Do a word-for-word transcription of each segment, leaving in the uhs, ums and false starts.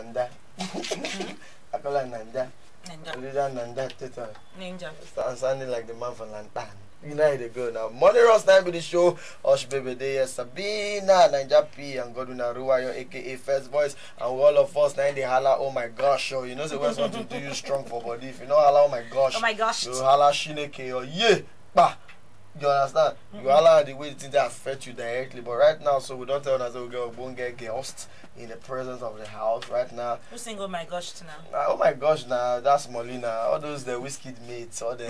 Nanda. I call her Nanda. Ninja. Olivia Nanda Teta. Ninja. Sound- Sounding like the man for Lantan. You know how they go now. Money Ross time with the show. Osh Baby Day, yes, Sabina, Ninja P, and Godwin Aruwayo, A K A First Voice, and all of us now in the holla, oh my gosh, show. You know, the West want to do you strong for body. If you know holla, oh my gosh, Oh my gosh. You holla Shineke or yeah, bah. You understand? You holla the way the thing that affect you directly. But right now, so we don't tell us we go won't get gassed in the presence of the house right now. Who sing oh my gosh now? Ah, oh my gosh, now that's Molina. All those the whiskey mates, all the.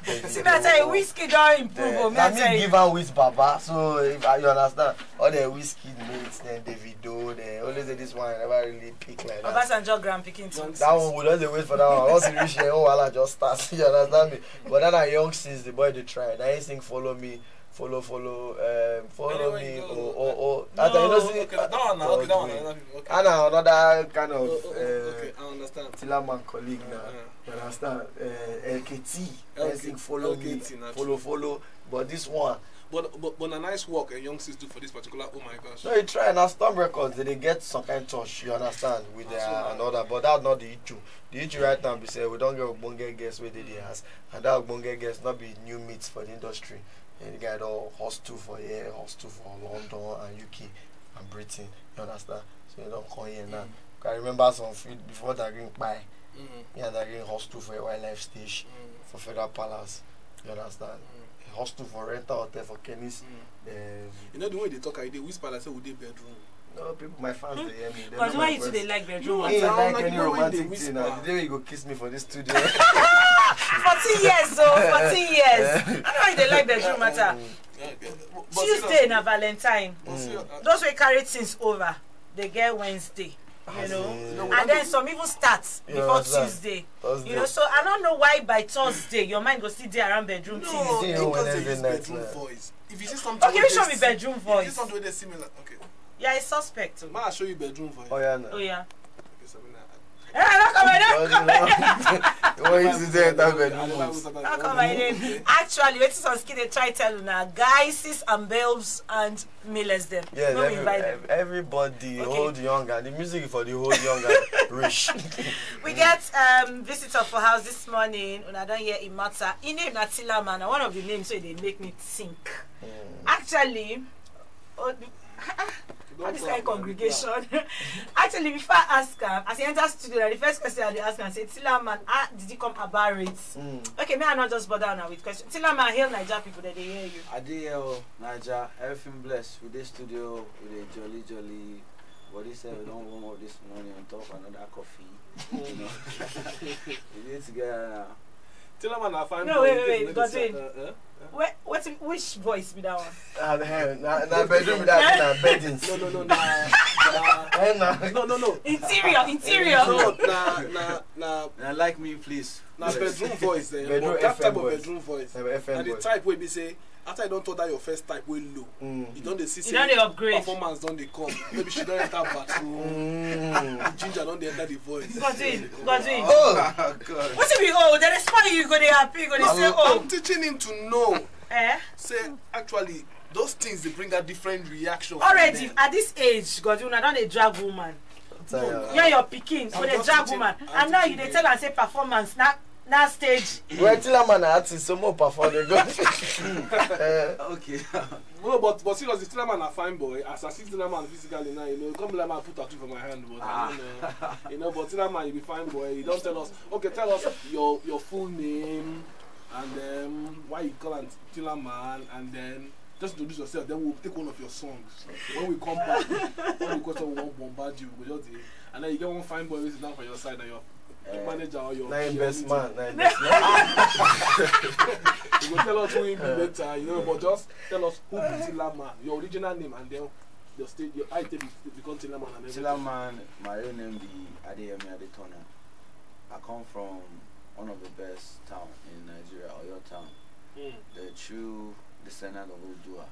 See, me I tell you, whiskey don't improve. Oh, me Now I tell me you. Give her with Baba, so if, ah, you understand, all the whiskey mates, then Davido, they always say this one never really pick like that. Obasanjo grand picking things. That one we don't dey wait for that one. Once you reach here, oh, wala just start. You understand me? But then I young since the boy dey try. Now he sing follow me, follow follow, um, follow Anywhere me, you go. oh oh oh. No, After you know okay, see, that one, na- okay, that one, na- okay. And now another kind of Oh, oh, oh, uh, okay, I understand. Tilaman colleague now. Uh-huh. You understand? Uh, L K T. L K T, He sing follow me, L K T na follow follow. But this one, But but but na nice work a young sis do for this particular. Oh my gosh. No, you try now. Storm Records, they dey get some kind touch, you understand, with Ah, their so na- and all that. But that's not the issue. The issue right now be say we don't get ogbonge guests where they dey ask, and that ogbonge guests not be new meats for the industry. And the guy don't hustle for here, hustle for London and U K and Britain. You understand? So you don't come here now. I remember some few before that green pie. Mm, Yeah, that green hustle for a wildlife stage mm, for Federal Palace. You understand? mm, Hostel for rental hotel for Kenny's. Mm. Um, You know the way they talk, I dey whisper like say we dey bedroom. No, people, my fans, they hear me. They Because know why my you too voice. They like bedroom No, He matter? I like like any the way they romantic thing whisper. now. The day you go kiss me for this studio. Fourteen years, oh, fourteen years. I know why they like bedroom matter. Yeah, yeah. But- but Tuesday seriously, na Valentine. but seriously, uh, Those wey carry things over, they get Wednesday. You As know, in- No, and then some even start You before understand? Tuesday. Thursday. You know, so I don't know why by Thursday your mind go still dey around bedroom No, things. Tuesday you or can't say Wednesday use night bedroom now. Voice. If you see something, Okay, wey which dey one be sim- bedroom if you see voice? Something wey dey similar. Okay, Yeah, it's suspect. Oh. ma, I show you bedroom voice. Oh yeah, no. Oh yeah. Okay, Sabina. Eh, I don't come, I don't Don't you know? When you sit there, that bedroom I don't voice. know Don't come my name. Actually, wetin some skin dey try tell una, guys, sis and babes and milles dem. Yes, No, we every, invite them. ev- everybody, Okay. Old, young, and the music is for the old, young, and rich. We get um visitor for house this morning. Una don hear him matter. Him name na Tilaman. Na one of the names wey dey make me think. Actually, oh, the- ah, ah, this kind congregation. Actually, before I ask am, as he enter studio, na the first question I dey ask am say, Tilaman, how did you come about it? Mm. Okay, may I not just bother una with question? Tilaman, hail Naija people that they hear you. I dey here, oh, Naija. Everything blessed. We dey studio, we dey jolly jolly. Body sef we don warm up this morning on top another coffee. You know, we dey together now. Tilaman na fine No, boy, wait, in wait, case wait, you no dey Godwin. see, uh, uh, uh. Wait, what? Which voice be that one? Ah, the hell? Na, na bedroom that na beddings. No, no, no, na, Eh, na. na, no, no, no. Interior, interior. No, na, na, na, And I like me, please. na bedroom voice. Eh. Bedroom But that F M type of voice. bedroom voice. Na F M Na the voice. Type wey be say after you don talk that your first type wey low, Mm. you don dey see You say don dey upgrade. Performance don dey come. Maybe she don enter bathroom. Mm. The ginger don dey enter the voice. Godwin, Godwin. Oh, God. What if you oh, they spoil you, you go dey happy, you go dey say I'm, oh, I'm teaching him to know. Eh? Say actually, those things dey bring a different reaction. From Already them. At this age, Godwin, I don dey drag woman. Tire. You're your pikin, I'm so they just drag teaching- woman, I'm and now you teaching dey you. Tell am say performance na na stage. Well, Tilaman na artist, so more perform dey go. Eh, Okay. No, but but seriously, Tilaman na fine boy. As I see Tilaman physically now, you know, come like man put tattoo for my hand, but I don't know. You know, but Tilaman, you be fine boy. You don't tell us. Okay, tell us your your full name, and then why you call am Tilaman, and then just introduce yourself. Then we'll take one of your songs. When we come back, all the question we won't bombard you. We go just dey- and then you get one fine boy who's down for your side, and your, your Eh. manager or your Na him your best anything. Man, na him best Man. You go tell us who him be later, you know, but just tell us who be Tilaman, your original name, and then your state, your I take be- become Tilaman and everything. Tilaman, my real name be Adeyemi Adetona. I come from one of the best town in Nigeria, Oyo town. Mm. The true descendant of Odua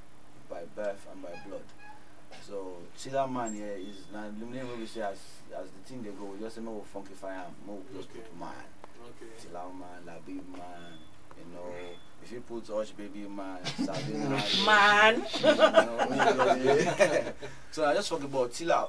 by birth and by blood. So Tilaman here is na the name wey we say as as the thing dey go, we just say make we funkify am, make we just Okay. Put man. Okay. Tilaman, Labib man, you know. If you put Hush Baby man, Sabina Man. You know, so I just talk about Tila.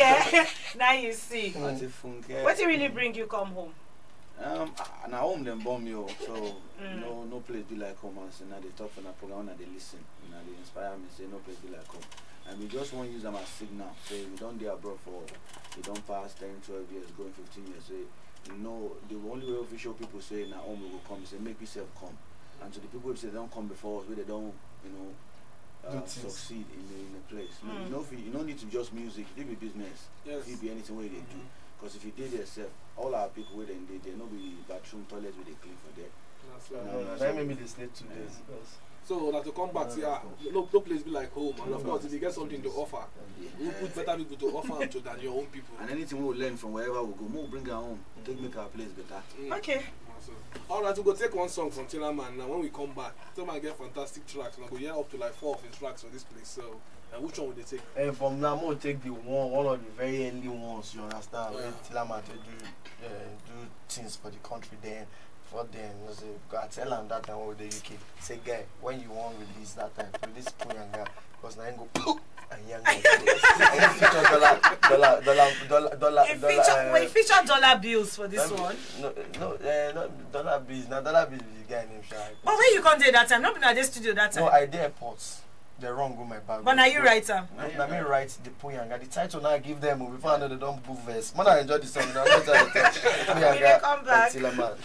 Funke, now you see. Auntie Funke. What really bring you come home? Um, ah, na home dem born me o, so no no place be like home. As una dey talk for na program, una dey listen, una dey inspire me say no place be like home. And we just wan use am as signal say we don dey abroad for, we don pass ten, twelve years, going fifteen years. Say you know the only way we fit show people say na home we go come is say make we sef come. And to the people wey say dem don come before us, wey dem don you know Do uh, things. Succeed in the in the place. No, Mm. you no fit, you no need to just music. It fit be business. Yes. It fit be anything wey you dey do. Mhm. Because if you dey there sef, all our people wey dem dey there, no be bathroom, toilet wey dey clean for there. That's No, right. no, No, no, so- that make me dey stay two days because So na to come back No, to no, ya, no, no place be like home, and of course if you get something to offer, Yeah. Who put better people to offer am to than your own people? And anything we learn from wherever we go, we bring our own. Take make our place better. Okay. So, all right, we go take one song from Tillaman now. When we come back, Tillaman get fantastic tracks. And I go hear up to like four of his tracks for this place. So, uh, which one will they take? And from now, I'm gonna take the one, one of the very early ones. You understand? Yeah. When Tillaman to do, uh, do things for the country. Then, for then, you know, say, I tell him that time over the U K. Say, guy, when you want release that time, release Puyanga, because now you go and young. And you feature dollar, dollar, dollar, dollar, dollar, It dollar. feature, uh, wait, feature dollar bills for this um, one. No, no, uh, not dollar bills. Now dollar bills is the guy named Shai. But where you come there that time? Not be na this studio that time. No, I dey airport. They wrong with my bag. But now you write am. Now, now me write the Puyanga. The title now I give them before I know they don't book verse. Man, I enjoy the song. Now let me tell you. We dey come back. Tillaman.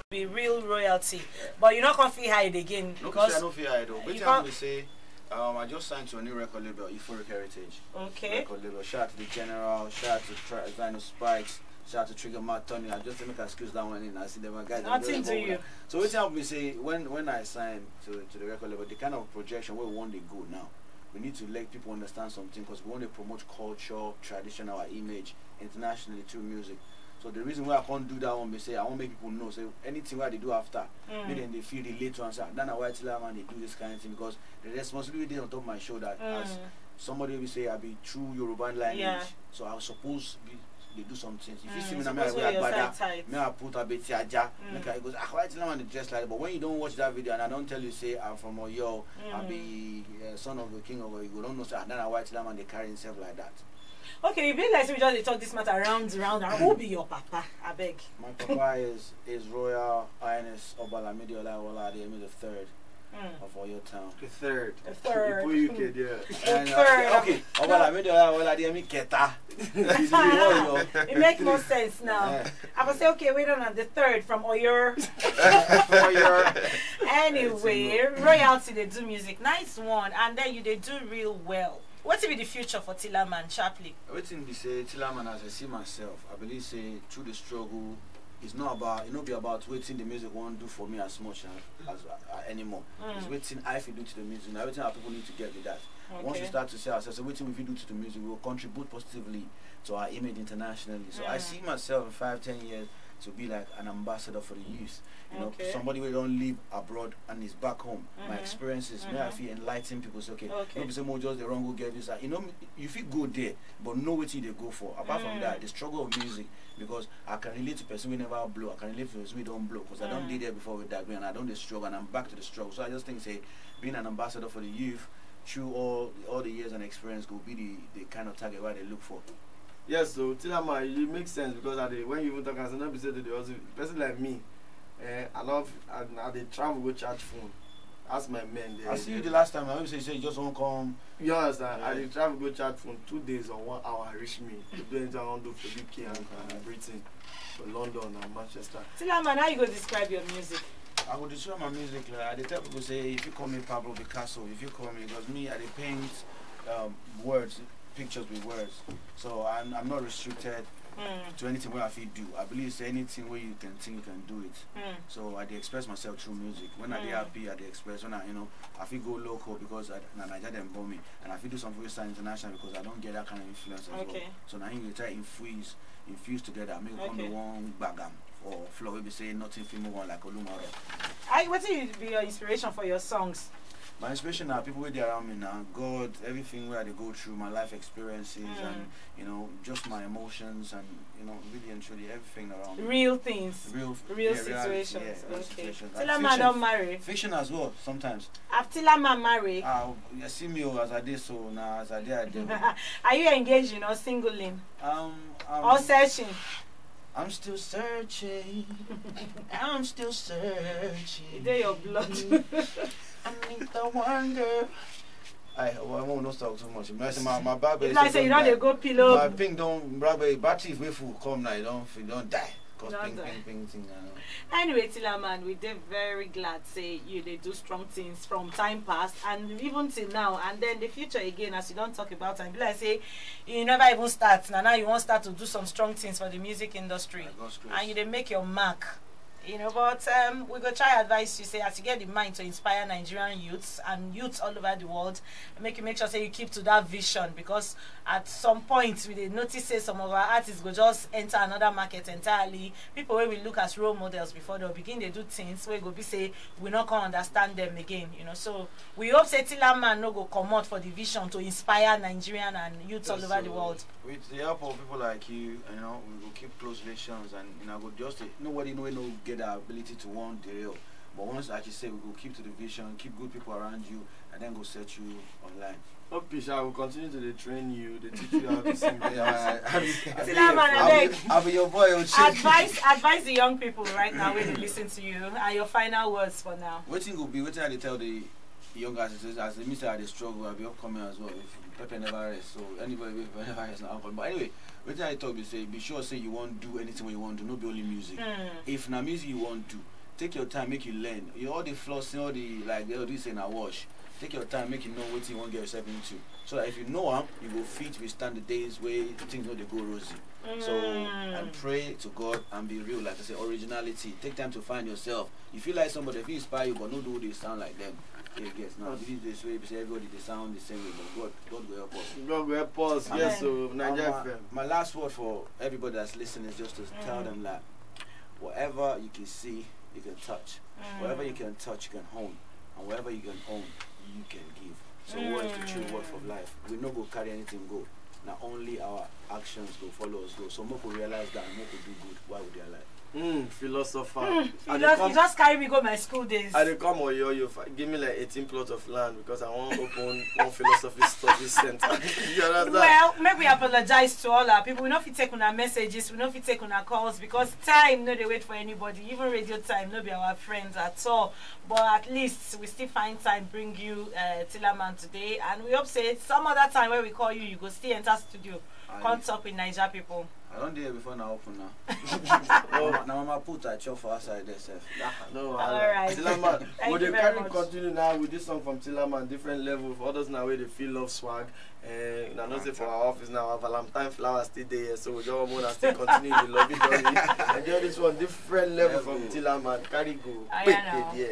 Be real royalty. But you not come feel hide again. No, Because I no fear I do. you But can't- I say, um, I just signed to a new record label, Euphoric Heritage. Okay. Record label. Shout out to the General. Shout out to Tri- Vinyl Spikes. Shout out to Trigger Mark Tony. I just make excuse that one in. I see them guys. I'm Nothing just to going you. with that. So what happen be say when when I sign to to the record label, the kind of projection where we want to go now, we need to let people understand something because we want to promote culture, tradition, our image internationally through music. So the reason why I can't do that one be say I want make people know say anything where they do after, Mm. make them they feel relate to and say, "Ah, that's why Tillaman they do this kind of thing," because the responsibility is on top of my shoulder as Mm. somebody will say I be true Yoruba lineage, Yeah. So I was supposed be they do some things. If you Mm, see me now, suppose me I wear your wear side agbada, tight. me I put a bit aja. Mm. Make I go, "Ah, why Tillaman dey dress like that?" But when you don't watch that video and I don't tell you say I'm from Oyo, I Mm. be uh, son of the king of Oyo, you don't know say, "Ah, then why Tillaman they carry himself like that?" Okay, you be like say we just dey talk this matter round round. And who be your papa? I beg. My papa is His Royal Highness Oba Lamidi Olawale Adeyemi the third Mm. of Oyo Town. The third. The third. Ipo U K there. And, Third. uh, okay, Oba Lamidi Olawale Adeyemi Keta. He's the Oyo. It make more sense now. Eh, I was say okay, wait on the third from Oyo. Oyo. Anyway, royalty they do music, nice one, and then you they do real well. What will be the future for Tillaman sharply? Wetin be say Tillaman, as I see myself, I believe say through the struggle, it's not about it no be about wetin the music wan do for me as much as, as uh, anymore. It's Mm. Wetin I fit do to the music. Now wetin our people need to get with that. Once we Okay. Start to say ourselves, so wetin we fit do to the music, we will contribute positively to our image internationally. So I Mm. See myself in five, ten years to be like an ambassador for the youth. You know, Okay. Somebody who don't live abroad and is back home. My Mhm. Experiences, may I Mhm. Feel enlighten people. Say, okay, Okay. No be say more just the wrong go get visa. You know, if you go there, but know what you they go for. Apart from Mm. That, the struggle of music, because I can relate to person we never blow. I can relate to person we don't blow because I don't Mm. did there before with that and I don't dey struggle and I'm back to the struggle. So I just think say being an ambassador for the youth through all all the years and experience will be the, the kind of target where they look for. Yes, so Tilaman, it makes sense because I dey, when you even talk, I say no be say they dey hustle. Person like me, eh, I love, I, I dey travel go charge phone. Ask my men. They, I see you they- the last time. I always say, say you just won't come. You understand? I Yeah. dey travel go charge phone two days or one hour reach me to do anything I wan do for U K and, and Britain, for London and Manchester. Tilaman, how you go describe your music? I go describe my music. Like, I dey tell people say if you call me Pablo Picasso, if you call me, because me I dey paint um, words, pictures with words. So I'm, I'm not restricted Mm, to anything where I feel do. I believe say anything where you can think, you can do it. mm, So I dey express myself through music. When I dey Mm. happy, I dey express. When I, you know, I feel go local because I, na Naija dem born me, and I feel do something wey sound international because I don't get that kind of influence as well. Okay. So now you try infuse, infuse together, make it come Okay. the one gbagam or flow. We be say nothing fit move on like Olumoro. I, wetin be your inspiration for your songs? My inspiration are people wey dey around me now, God, everything where I dey go through, my life experiences, Mm. and you know, just my emotions, and you know, really and truly everything around me. Real things. Real, Real yeah, reality, situations. Yeah, real Okay. situations. And Tilaman fiction, don marry. Fiction as well sometimes. Have Tilaman marry? Ah, you see me oh, as I dey so now, as I dey I dey. Are you engaging or singling Um, um, or searching? I'm still searching. I'm still searching. E dey your blood. I need the one girl. I, well, I won't not talk too much. You know, I say my, my Bible If is like say you don dey go My pillow. ping don't, brother, battery if we full come now, you don't, you don't die. Cause Don't ping, die. ping, ping thing. I know. Anyway, Tilaman, we dey very glad say you dey do strong things from time past, and even till now, and then the future again, as you don talk about am, e be like say you never even start. Na now you wan start to do some strong things for the music industry, By God's grace. And you dey make your mark. You know, but um, we go try advise you say as you get the mind to inspire Nigerian youths and youths all over the world, make you make sure say you keep to that vision, because at some point we dey notice say some of our artists go just enter another market entirely. People wey we look as role models before, they'll begin dey do things wey go be say we no come understand them again. You know, so we hope say Tilaman no go comot for the vision to inspire Nigerian and youths all Yes, over the so world. With the help of people like you, you know, we will keep close relations, and you know, go just nobody know no get the ability to want the real. But once, like you say, we go keep to the vision, keep good people around you, and then go set you online. Hope Pisha will continue to dey train you, dey teach you how to sing. Yeah, I, I, Tilaman, I'll be, abeg. I'll be your boy. Oche. Advise, advise the young people right now wey dey listen to you, and your final words for now. Wetin go be wetin I dey tell the young guys is as the minister I dey struggle, I be upcoming as well. If Pepe never rest, so anybody wey Pepe never rest na upcoming. But anyway, wetin I talk be say be sure say you wan do anything wey you wan do, no be only music. Mm. If na music you wan do, take your time make you learn. You all the flossing, all the like all this say na wash. Take your time make you know wetin you wan get yourself into. So that if you know am, you go fit withstand the days wey things no dey go rosy. So Mm. and pray to God and be real, like I say, originality. Take time to find yourself. You feel like somebody if you inspire you, but no do they sound like them. You get now. These days where you say everybody they sound the same way, but God, God will help us. God go help us. Amen. Yes, so And Nigeria my, F M. My last word for everybody that's listening is just to tell Mm. them that whatever you can see, you can touch. Mm. Whatever you can touch, you can own. And whatever you can own, you can give. So what is the true worth of life? We no go carry anything go. Not only our actions go follow us go. So make we realize that and make we do good while we dey alive. Mm, philosopher. Mm, I you, dey just, come, you just carry me go my school days. I dey come Oyo, you fi- give me like eighteen plots of land because I wan open one philosophy study center. You understand? Well, make we apologize to all our people. We no fit take una messages, we no fit take una calls because time no dey wait for anybody. Even radio time no be our friends at all. But at least we still find time bring you uh, Tilaman today, and we hope say some other time when we call you, you go still enter studio, I- come talk with Naija people. I don't dey here before now open now. Oh, Now my put I chop for outside there sef. no, All right. Tilaman, Thank we you dey very carry much. Continue now with this song from Tilaman, different level. For others now where they feel love swag. Uh, I know say for our office now, our Valentine flowers still there, so we just want to still continue the lovey dovey. Enjoy this one, different level from Level. Tilaman. Carry go. Ah, Quick, yeah, now. Yeah.